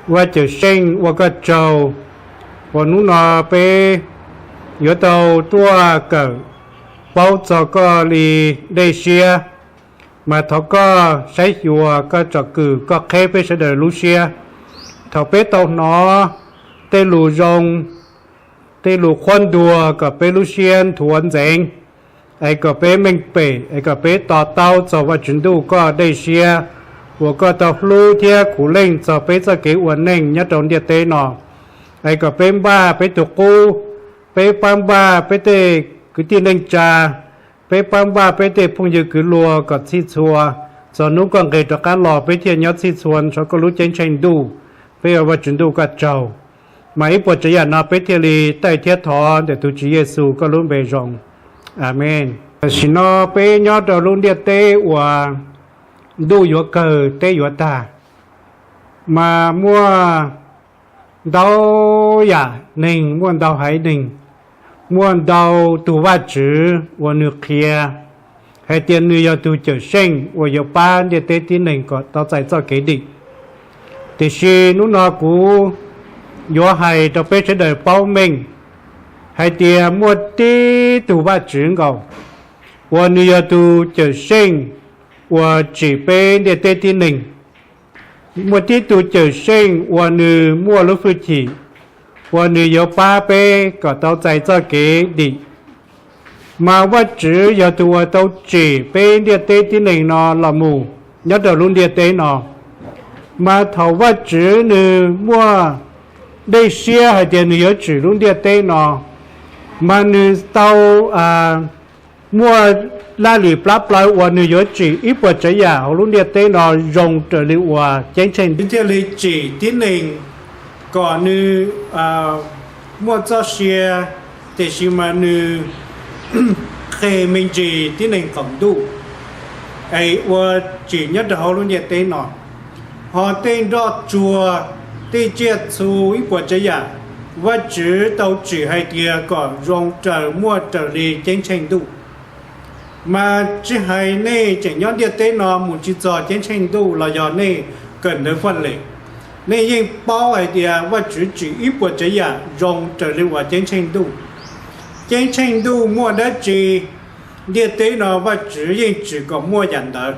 Vaj Cawm Seej, ua koj tsaug uas hnub no peb yuav tau tuaj kawm paub txog koj li dej siab, mas thov koj saib xyuas, koj tsom kwm, koj qheb peb sawv daws lub siab. Thaum peb tau hnov tej lus zoo, tej lus qhuab ntuas, kom peb lub siab nthuav ntxeev, es kom peb meej pem, es kom peb to taub txog Vaj Tswv Ntuj koj dej siab uas koj tau hlub thiab khuv leej txog peb txoj kev ua neej nyob rau ntiaj teb no. Es kom peb npaj peb tus qub, peb pab npaj peb tej kwv tij neej tsa, peb pab npaj peb tej phooj ywg kwv luag kom txhij txhua, txog hnub koj nqis rov qab los peb thiaj nyob txhij txhua saum koj lub ceeb tsheej ntuj. Peb ua Vaj Tswv Ntuj koj tsaug. Mas ib puas tsav yam no peb thiaj li taij thiab thov ntawm tus Tswv Yexus koj lub npe zoo. Amees. Tam sim no peb nyob rau lub ntiaj teb uas ntuj yuav kawg teb yuav tag, mas muaj ntau yam neeg, muaj ntau haiv neeg, muaj ntau tus vaj tswv uas nws qhia hais tias nws yog tus cawm seej uas yuav pab ntiaj teb tib neeg kom tau txais txoj kev dim. Tiam sis hnub no kuv yuav hais rau peb sawv daws paub meej hais tias muaj tib tug vaj tswv nkaus uas nws yog tus cawm seej uas tsim peb ntiaj teb tib neeg. Muaj tib tug cawm seej uas nws muaj lub hwj chim uas nws yuav pab peb kom tau txais txoj kev dim. Mas Vaj Tswv yog tus uas tau tsim peb ntiaj teb tib neeg no los mus nyob rau lub ntiaj teb no. Mas thaum Vaj Tswv nws muaj dej siab hais tias nws yuav tsim lub ntiaj teb no, mas nws tau muaj laj lim plab plaws uas nws yuav tsim ib puas tsav yam hauv lub ntiaj teb no zoo raws li uas ceeb tsheej thiaj li tsim tib neeg kom nws muaj txoj sia, tiam sis mas nws qeg me ntsis tib neeg qaum ntuj es ua tsim nyob rau hauv lub ntiaj teb no. Ho tej nroj tsuag, tej tsiaj txhu ib puas tsav yam, Vaj Tswv tau tsim hais tias kom zoo raws muaj raws li ceeb tsheej ntuj. Mas tsis hais nej tseem nyob ntiaj teb no mus tsis txog ceeb tsheej ntuj los yog nej kawm ntawv foj lem, nej yeej paub hais tias Vaj Tswv tsim ib puas tsav yam zoo raws li uas ceeb tsheej ntuj. Ceeb tsheej ntuj muaj dab tsi, ntiaj teb no Vaj Tswv yeej tsim kom muaj yam ntawd.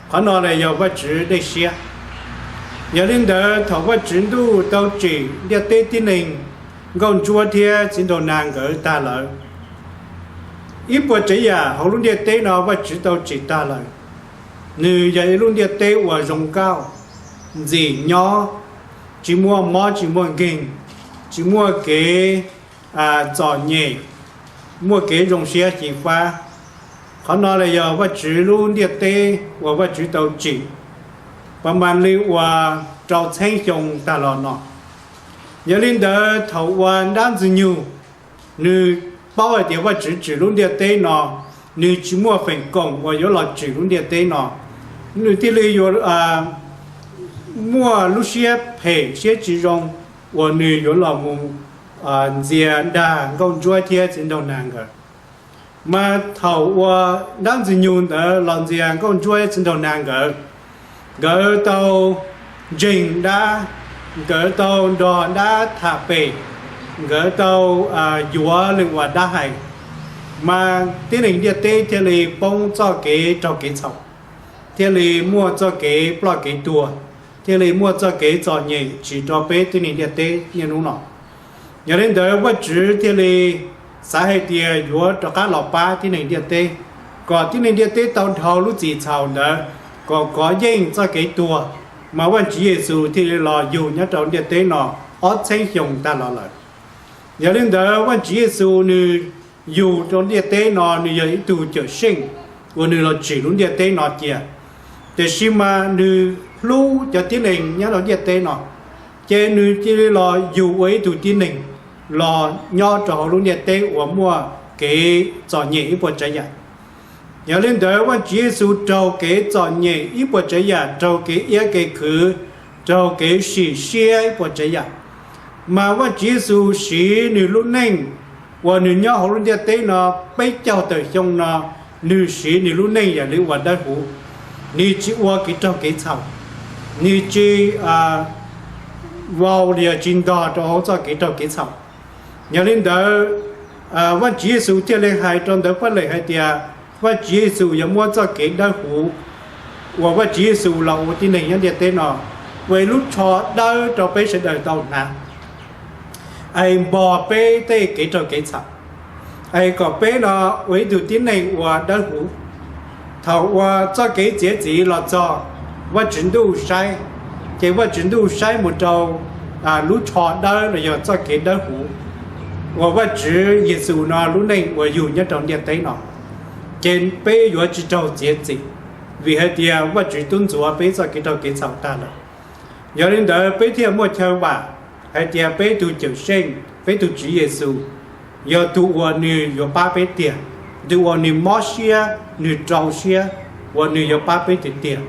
Qhov no los yog Vaj Tswv dej siab. Yog li ntawd thaum Vaj Tswv Ntuj tau tsim ntiaj teb tib neeg, nkauj ntsuab thiab txiv nraug nag nkawd tag lawm, ib puas tsav yam hauv lub ntiaj teb no Vaj Tswv tau tsim tag lawm. Nws yog ib lub ntiaj teb uas zoo nkauj, ntxim nyob, tsis muaj mob tsis muaj nkeeg, tsis muaj kev txom nyem, muaj kev zoo siab xyiv fab. Qhov no los yog Vaj Tswv lub ntiaj teb uas Vaj Tswv tau tsim pas mas li uas rau txheeb xyoo tag los no. Yog li ntawd thaum uas dab Ntxwg Nyoog nws paub hais tias Vaj Tswv tsim lub ntiaj teb no, nws tsis muaj feem koom uas yuav los tsim lub ntiaj teb no, nws thiaj li yuav muaj lub siab phem siab tsis zoo uas nws yuav los mus ntxias dag nkauj ntsuab thiab txiv nraug nag nkawd. Mas thaum uas dab Ntxwg Nyoog ntawd los ntxias nkauj ntsuab thiab txiv nraug nag nkawd, nkawd tau ntseeg dab, nkawd tau nrog dab tham pem, nkawd tau yuav li uas dab hais, mas tib neeg ntiaj teb thiaj li poob txoj kev raug kev txhaum, thiaj li muaj txoj kev ploj kev tuag, thiaj li muaj txoj kev txom nyem tsim rau peb tib neeg ntiaj teb niaj hnub no. Yog li ntawd Vaj Tswv thiaj li xav hais tias yuav rov qab los pab tib neeg ntiaj teb, kom tib neeg ntiaj teb tau dhau lub txim txhaum ntawd, kom kov yeej txoj kev tuag. Mas Vaj Tswv Yexus thiaj li los yug nyob rau ntiaj teb no ob txheeb xyoo tag los lawm. Yog li ntawd Vaj Tswv Yexus nws yug rau ntiaj teb no nws yog ib tug cawm seej uas nws los tsim lub ntiaj teb no cia. Tiam sis mas nws hlub cov tib neeg nyob rau ntiaj teb no, ces nws cia li los yug ua ib tug tib neeg los nyob rau hauv lub ntiaj teb uas muaj kev txom nyem ib puas tsav yam. Yog li ntawd Vaj Tswv Yexus raug kev txom nyem ib puas tsav yam, raug kev iab kev khwv, raug kev sim siab ib puas tsav yam. Mas Vaj Tswv Yexus siv nws lub neej uas nws nyob hauv lub ntiaj teb no peb caug tawm xyoo no, nws siv nws lub neej yam li uas dawb huv, nws tsis ua kev raug kev txhaum, nws tsis vau los yog tsis ntog rau hauv txoj kev raug kev txhaum. Yog li ntawd, Vajtswv Yexus thiaj li hais rau ntawv Paj Lem hais tias Vajtswv Yexus yuav muab txoj kev dawb huv uas Vajtswv Yexus los ua tib neeg nyob ntiaj teb no ua ib lub tsho dawb rau peb sawv daws tau hnav, es npog peb tej kev raug kev txhaum, es kom peb no ua ib tug tib neeg uas dawb huv. Thaum uas txoj kev txiav txim los txog, Vajtswv Ntuj saib, ces Vajtswv Ntuj saib mus rau lub tsho dawb los yog txoj kev dawb huv uas Vajtswv Yexus no lub neej uas yug nyob rau ntiaj teb no, ces peb yuav tsis raug txiav txim, vim hais tias Vajtswv twb ntxuav peb txoj kev raug kev txhaum tag lawm. Yog li ntawd peb thiaj muaj chaw vam hais tias peb tug Cawmseej, peb tug Tswv Yexus, yog tus uas nws yuav pab peb tiag, tus uas nws mob siab, nws rau siab, uas nws yuav pab peb tiag tiag.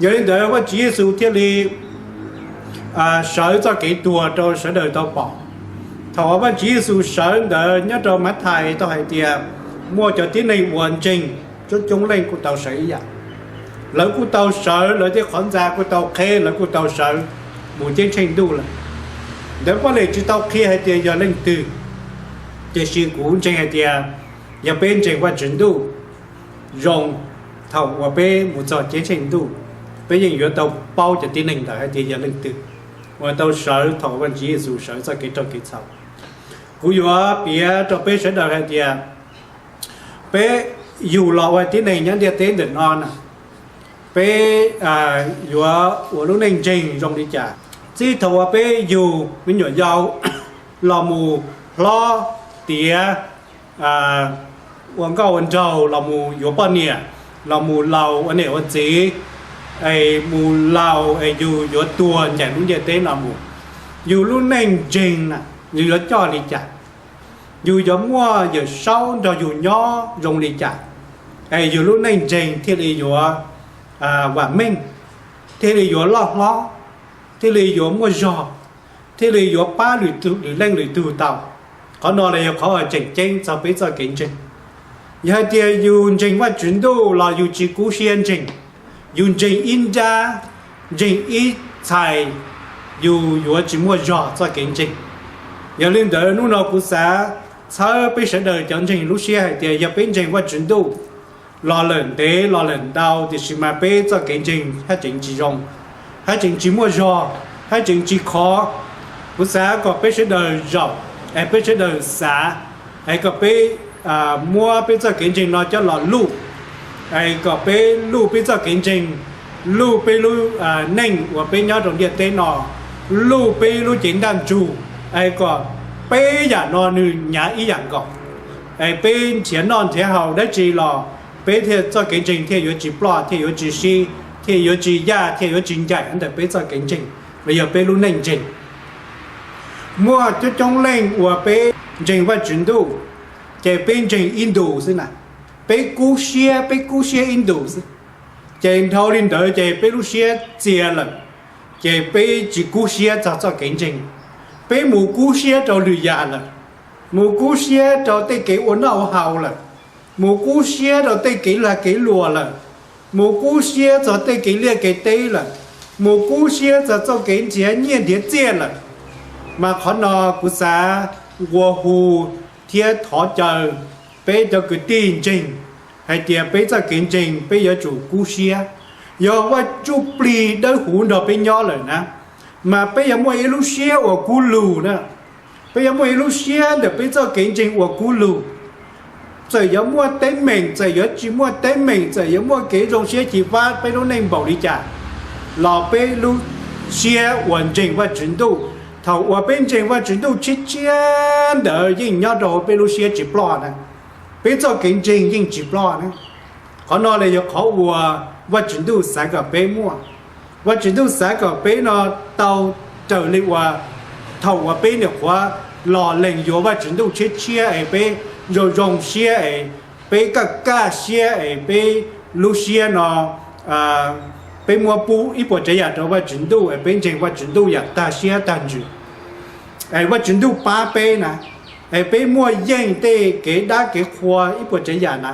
Yog li ntawd Vajtswv Yexus thiaj li sawv txoj kev tuag rau sawv daws tau pom. Thaum uas Vajtswv Yexus sawv ntawd nyob rau Mathais tau hais tias muaj cov tib neeg uas ntseeg coob coob leej kuj tau sawv ib yam. Lawv kuj tau sawv, lawv tej qhov ntxa kuj tau qheb, lawv kuj tau sawv mus ceeb tsheej ntuj lawm. Ntawv Paj Lem tsis tau qhia hais tias yog leej twg, tiam sis kuv ntseeg hais tias yog peb ntseeg Vajtswv Ntuj zoo, thaum uas peb mus txog ceeb tsheej ntuj, peb yeej yuav tau paub cov tib neeg ntawd hais tias yog leej twg uas tau sawv thaum Vajtswv Yexus sawv txoj kev raug kev txhaum. Kuv yuav piav rau peb sawv daws hais tias peb yug los ua tib neeg nyob ntiaj teb ntawm no na, peb yuav ua lub neej ntseeg zoo li cas. Txij thaum uas peb yug me nyuam yaus los mus hlob tiav, ua nkauj ua nraug los mus yuav poj niam, los mus laus ua niam ua txiv, es mus laus es yug yuav tuag ncaim lub ntiaj teb no mus, yug lub neej ntseeg na, yug yuav coj li cas? Yug yuav muaj Yawm Saub nrog yug nyob zoo li cas? Es yug lub neej ntseeg thiaj li yuav vam meej, thiaj li yuav loj hlob, thiaj li yuav muaj zog, thiaj li yuav pab lwm leej lwm tug tau. Qhov no los yog qhov uas tseem ceeb txog peb txoj kev ntseeg. Yog hais tias yus ntseeg Vajtswv Ntuj los yus tsis kub siab ntseeg, yus ntseeg ib nrab, ntseeg ib txhais, yus yuav tsis muaj zog txoj kev ntseeg. Yog li ntawd hnub no kuv xav txhawb peb sawv daws cov ntseeg lub siab hais tias yog peb ntseeg Vajtswv Ntuj los lawm ntev los lawm ntau, tiam sis mas peb txoj kev ntseeg haj tseem tsis zoo, haj tseem tsis muaj zog, haj tseem tsis khov. Kuv xav kom peb sawv daws zaum, es peb sawv daws xav, es kom peb muab peb txoj kev ntseeg no coj los luj, es kom peb luj peb txoj kev ntseeg, luj peb lub neej uas peb nyob rau ntiaj teb no, luj peb lub cev ntaj ntsug, es kom peb yam no nws nyav ib yam nkaus, es peb nrhiav noj nrhiav haus dab tsi los peb thiaj txoj kev ntseeg thiaj yuav tsis ploj, thiaj yuav tsis sib, thiaj yuav tsis yaj, thiaj yuav tsis ncaim ntawm peb txoj kev ntseeg los yog peb lub neej ntseeg. Muaj coob coob leej uas peb ntseeg Vajtswv Ntuj, ces peb ntseeg ib ntus xwb na, peb kub siab, peb kub siab ib ntus xwb, ces dhau li ntawd ces peb lub siab txias lawm, ces peb tsis kub siab txog txoj kev ntseeg. Peb mus kub siab rau lwm yam lawm, mus kub siab rau tej kev ua noj ua haus lawm, mus kub siab rau tej kev lag kev luam lawm, mus kub siab txog tej kev liaj kev teb lawm, mus kub siab txog txoj kev nrhiav nyiaj nrhiav txiaj lawm. Mas qhov no kuv xav nqua hu thiab thov caw peb cov kwv tij ntseeg hais tias peb txoj kev ntseeg peb yuav tsum kub siab. Yog Vaj Ntsujplig dawb huv nrog peb nyob lawm na, mas peb yuav muaj ib lub siab uas kub lug na. Peb yuav muaj ib lub siab ntawm peb txoj kev ntseeg uas kub lug. Txawm yuav muaj teeb meem, txawm yuav tsis muaj teeb meem, txawm yuav muaj kev zoo siab xyiv fab peb lub neej npaum li cas, los peb lub siab uas ntseeg Vaj Tswv Ntuj, thaum uas peb ntseeg Vaj Tswv Ntuj tshiab tshiab ntawd yeej nyob rau hauv peb lub siab tsis ploj na. Peb txoj kev ntseeg yeej tsis ploj na. Qhov no los yog qhov uas Vaj Tswv Ntuj xav kom peb muaj. Vaj Tswv Ntuj xav kom peb no tau raws li uas thaum uas peb nyuam qhuav los lees yuav Vaj Tswv Ntuj tshiab tshiab es peb zoo zoo siab es peb kaj kaj siab es peb lub siab no peb muab pub ib puas tsav yam rau Vaj Tswv Ntuj es peb ntseeg Vaj Tswv Ntuj yam tag siab tag ntsws, es Vaj Tswv Ntuj pab peb na, es peb muaj yeej tej kev dab kev qhua ib puas tsav yam na,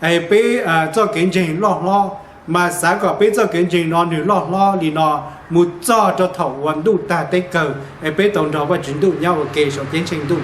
es peb txoj kev ntseeg loj hlob, Mas xav kom peb txoj kev ntseeg no nws loj hlob li no mus txog rau thaum uas ntuj tag teb kawg es peb tau nrog Vajtswv ntuj nyob ua ke saum ceeb tsheej ntuj.